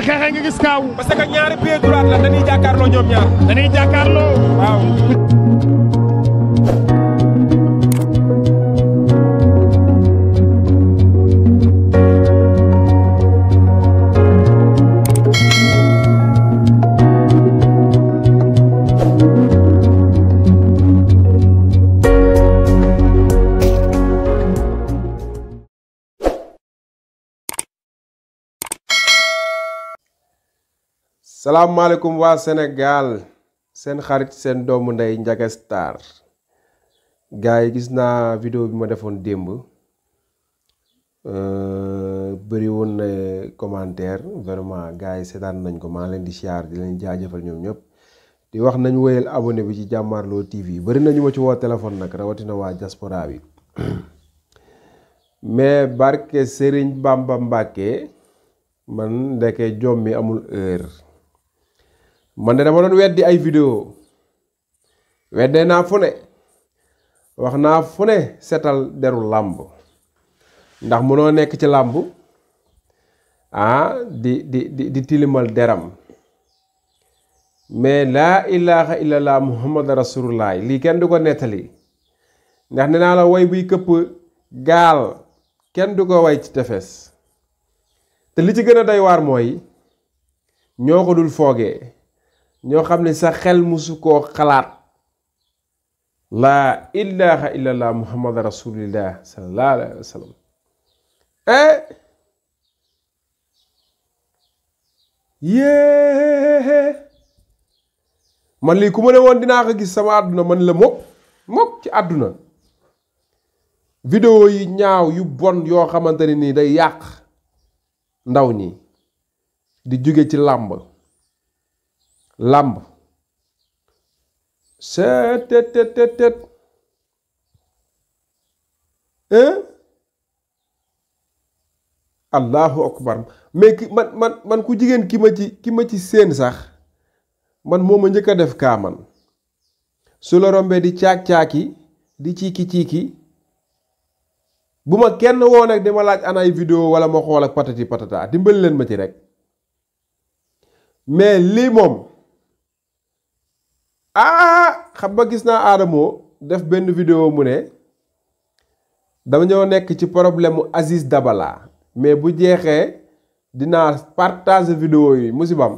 xeexee nga gis kaaw. parce que ñaari pied droit la dañuy jàkkaarloo ñoom ñaar. dañuy jàkkaarloo. waaw. salaamaaleykum waa Sénégal seen xarit seen doomu ndey Ndiaga Star gars yi gis naa vidéo bi ma defoon démb bëri woon na commentaire vraiment gars yi seetaan nañ ko maa leen di siyaar di leen jaajëfal ñoom ñëpp di wax nañ wéyal abonné bi ci Jàmmaarloo TV bëri nañu ma ci woo téléphone nag rawatina waa diaspora bi mais barke Serigne Bamba Mbàkke man ndeke jom mi amul heure. man de dama doon weddi ay vidéo weddee naa fu ne wax naa fu ne setal deru làmb ndax mënoo nekk ci làmb di tilimal deram mais laa ilaha illallah muhammad rasulullah lii kenn du ko nettali ndax nee naa la way buy këpp gaal kenn du ko way ci tefes te li ci gën a doy waar mooy ñoo ko dul foogee ñoo xam ne sa xel musu koo xalaat laa ilaha illallah muhammad rasulillah sallallahu alayhi wa sallam yée man lii ku ma ne woon dinaa ko gis sama àdduna man la mokk ci àdduna vidéo yi ñaaw yu bon yoo xamante ne nii day yàq ndaw ñi di jóge ci làmb seet allahu akbar mais man ku jigéen ki ma ci seen sax man moo ma njëkk a def kaa man su la rombee di caak-caaki di ciiki bu ma kenn woo nag di ma laaj ana ay vidéo wala ma xool ak patati patata dimbali leen ma ci rek mais lii moom xam nga gis naa Adamo def benn vidéo mu ne dama ñëw nekk ci problème mu Aziz Dabala mais bu jeexee dinaa partage vidéo yi musibam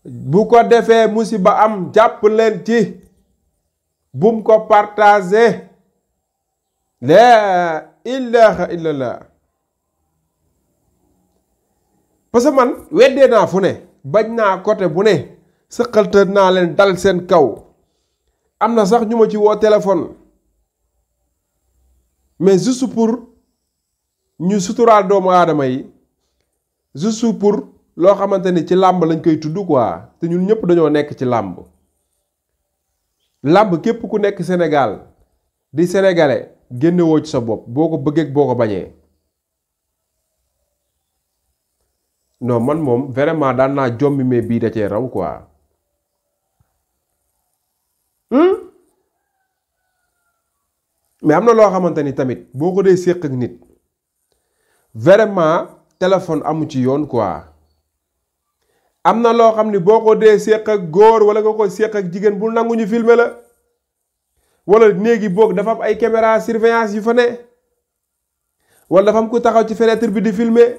bu ko defee musiba am jàpp leen ci bum ko partagé laa ilaha illallah parce que man weddee naa fu ne bañ naa côté bu ne sëqalta naa leen dal seen kaw am na sax ñu ma ci woo téléphone mais juste pour ñu suturaal doomu aadama yi juste pour loo xamante ni ci làmb lañ koy tudd quoi te ñun ñëpp dañoo nekk ci làmb képp ku nekk Sénégal di sénégalais génnewoo ci sa bopp boo ko bëggee boo ko bañee non man moom vraiment daan naa jommi mais bii da cee raw quoi mais am na loo xamante ni tamit boo ko dee séq ak nit vraiment téléphone amu ci yoon quoi am na loo xam ni boo ko dee séq ak góor wala nga ko séq ak jigéen bul nangu ñu filmer la wala néegi boog dafa am ay caméra surveillance yu fa ne wala dafa am ku taxaw ci fenêtre bi di filmer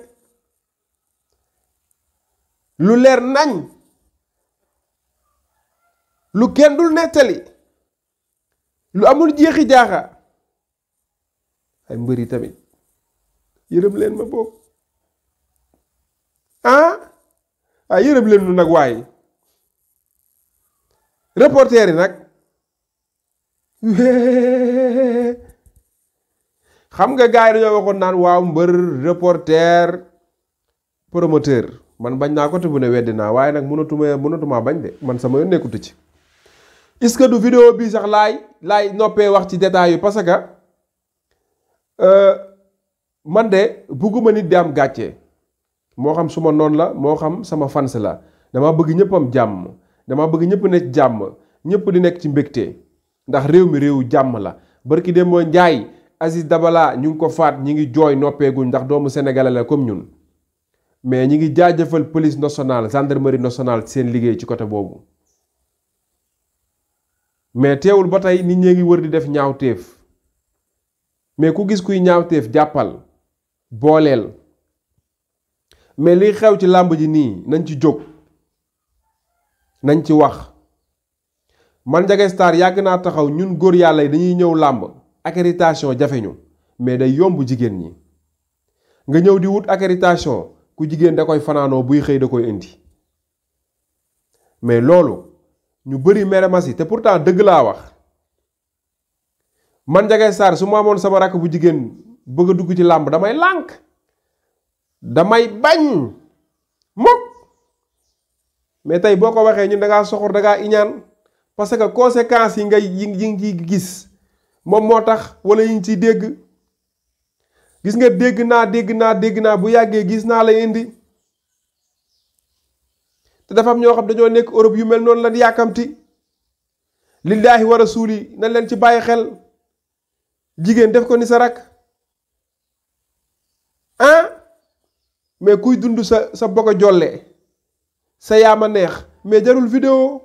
lu leer nañ lu kenn dul nettali lu amul jeexi jaaxa ay mbëri tamit yërëm leen ma boog yërëm leen nu nag waaye reporter yi nag xam nga gars yi dañoo waxoon naan waaw mbër reporter promoteur man bañ naa ko te bu ne weddi naa waaye nag mënatuma bañ de man sama yoon nekkutu ci est-ce que du vidéo bii sax laay noppee wax ci détails yu parce que man de bugguma nit di am gàcce moo xam suma noon la moo xam sama fans la dama bëgg ñëpp am jàmm dama bëgg ñëpp nekk jàmm ñëpp di nekk ci mbégte ndax réew mi réewu jàmm la barki dem moo njaay Aziz Dabala ñu ngi ko faat ñi ngi jooy noppeeguñ ndax doomu sénégalais la comme ñun mais ñi ngi jaajëfal police nationale gendarmerie nationale seen liggéey ci côté boobu mais teewul ba tey nit ñee ngi wër di def ñaawteef mais ku gis kuy ñaawteef jàppal booleel mais liy xew ci làmb ji nii nañ ci jóg nañ ci wax man Ndiaga Star yàgg naa taxaw ñun góor yàlla yi dañuy ñëw làmb accréditation jafe ñu mais day yomb jigéen ñi nga ñëw di wut accréditation ku jigéen da koy fanaanoo buy xëy da koy indi mais loolu ñu bëri mere ma si te pourtant dëgg laa wax man Ndiaga Star su ma amoon sama rakk bu jigéen bëgg a dugg ci làmb damay lànk damay bañ mukk mais tey boo ko waxee ñun da ngaa soxor da ngaa iñaan parce que conséquences yi ngi ciy gis moom moo tax wala yi ngi ciy dégg gis nga dégg naa bu yàggee gis naa lay indi te dafa am ñoo xam dañoo nekk Europe yu mel noonu la yàkkamti lillaahi wa rasuuli nañ leen ci bàyyi xel jigéen def ko ni sa rak mais kuy dund sa bokk a jolle sa yaama neex mais jarul vidéo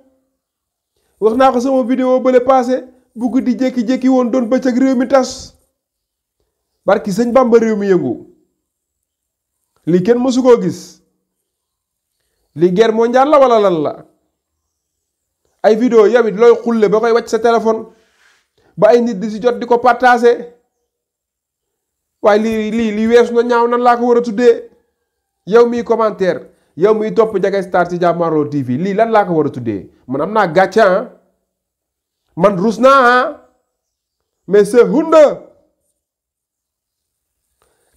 wax naa ko sama vidéo bële passé bu guddi jékki-jékki woon doon bëccëg réew mi tas barki sëñ Bamba réew mi yëngu lii kenn mësu koo gis lii guerre mondiale la wala lan la ay vidéo yow it looy xulle ba koy wàcc sa téléphone ba ay nit di si jot di ko partagé waaye lii weesu na ñaaw nan laa ko war a tuddee yow miy commentaire yow miy topp Ndiaga Star ci Jàmmaarloo TV lii lan laa ko war a tuddee man am naa gàcce man rus naa mais c'est honte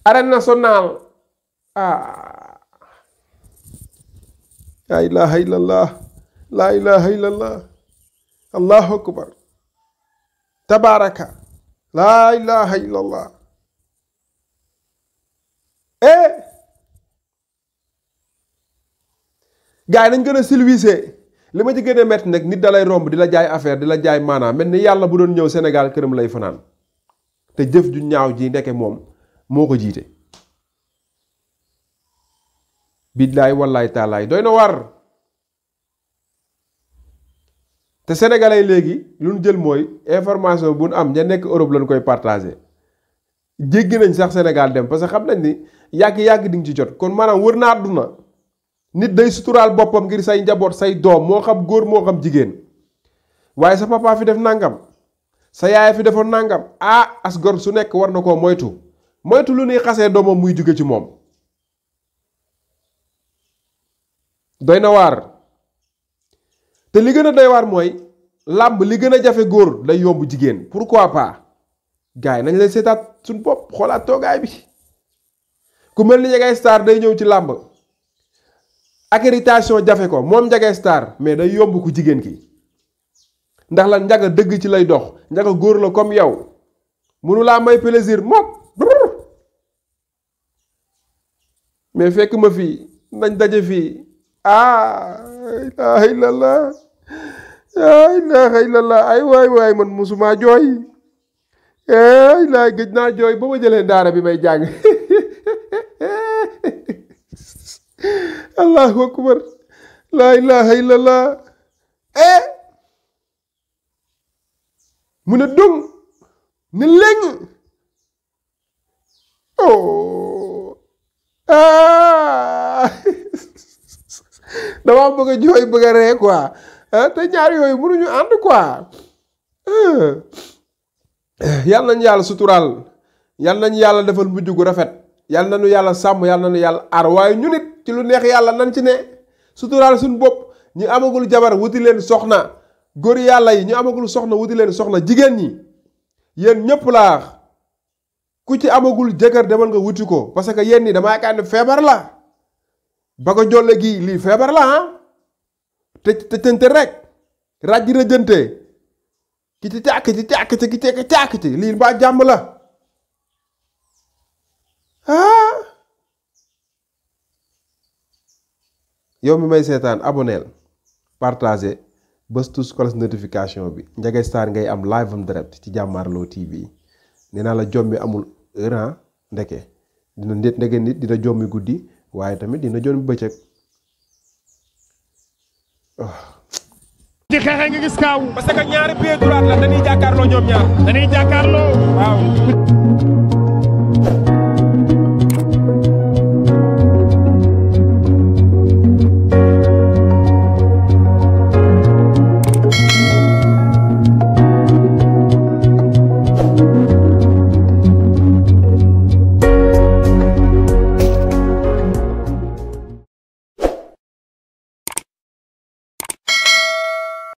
arène nationale laa ilaha illallah laa ilaha illallah allahu akbar tabaraka laa ilaha illallah gars yi nañ gën a silvisé li ma ci gën a métti nag nit da lay romb di la jaay affaire di la jaay maanaam mel ni yàlla bu doon ñëw Sénégal këram lay fanaan te jëf ju ñaaw ji ndeke moom moo ko jiite billaay wallaay taalaay doy na war te sénégalais léegi lu ñu jël mooy information bu nu am ña nekk Europe lañ koy partagé jéggi nañ sax Sénégal dem parce que xam nañ ni yàgg-yàgg di nga ci jot kon maanaam wër na àdduna nit day suturaal boppam ngir say njaboot say doom moo xam góor moo xam jigéen waaye sa papa fi def nangam sa yaay fi defoon nangam as gor su nekk war na koo moytu lu nuy xasee doomam muy jóge ci moom doy na waar te li gën a doy waar mooy làmb li gën a jafe góor day yomb jigéen pourquoi pas gars yi nañ leen seetaat suñ bopp xoolaat toogaay bi ku mel ni Ndiaga Star day ñëw ci làmb accréditation jafe ko moom Ndiaga Star mais day yomb ku jigéen ki ndax lan Ndiaga dëgg ci lay dox Ndiaga góor la comme yow mënu laa may plaisir moom mais fekk ma fii nañ daje fii ilaha illallah ilaha illallah ay waay man musuma jooy laay gëj naa jooy ba ma jëlee daara bi may jàng allahu akbar laa ilaha illallah mu ne dum ne léng dama bëgg a jooy bëgg a ree quoi te ñaar yooyu mënuñu ànd quoi yàlla nañu yàlla suturaal yàlla nañu yàlla defal mujj gu rafet yàlla nañu yàlla sàmm yàlla nañu yàlla aar waaye ñu nit ci lu neex yàlla nan ci ne suturaal suñu bopp ñu amagul jabar wuti leen soxna góor yàlla yi ñu amagul soxna wuti leen soxna jigéen ñi yéen ñëpp laa ku ci amagul jëkkër demal nga wuti ko parce que yéen ñi dama yaakaar ne feebar la ba ko jolle gi lii feebar la te tënte rek ràjji rëjënte ki ci càkk ci lii mbaa jàmm la yow mi may seetaan aboneel partagé bës tous cloche notification bi Ndiaga Star ngay am live am direct ci Jàmmaarloo TV nee naa la jommi amul heure ndeke dina ndeke nit dina jommi guddi waaye tamit dina jon bëccëg. ci xeexe nga gis kaaw parce que ñaari pied droite la dañuy jàkkaarloo ñoom ñaar. dañuy jàkkaarloo waaw.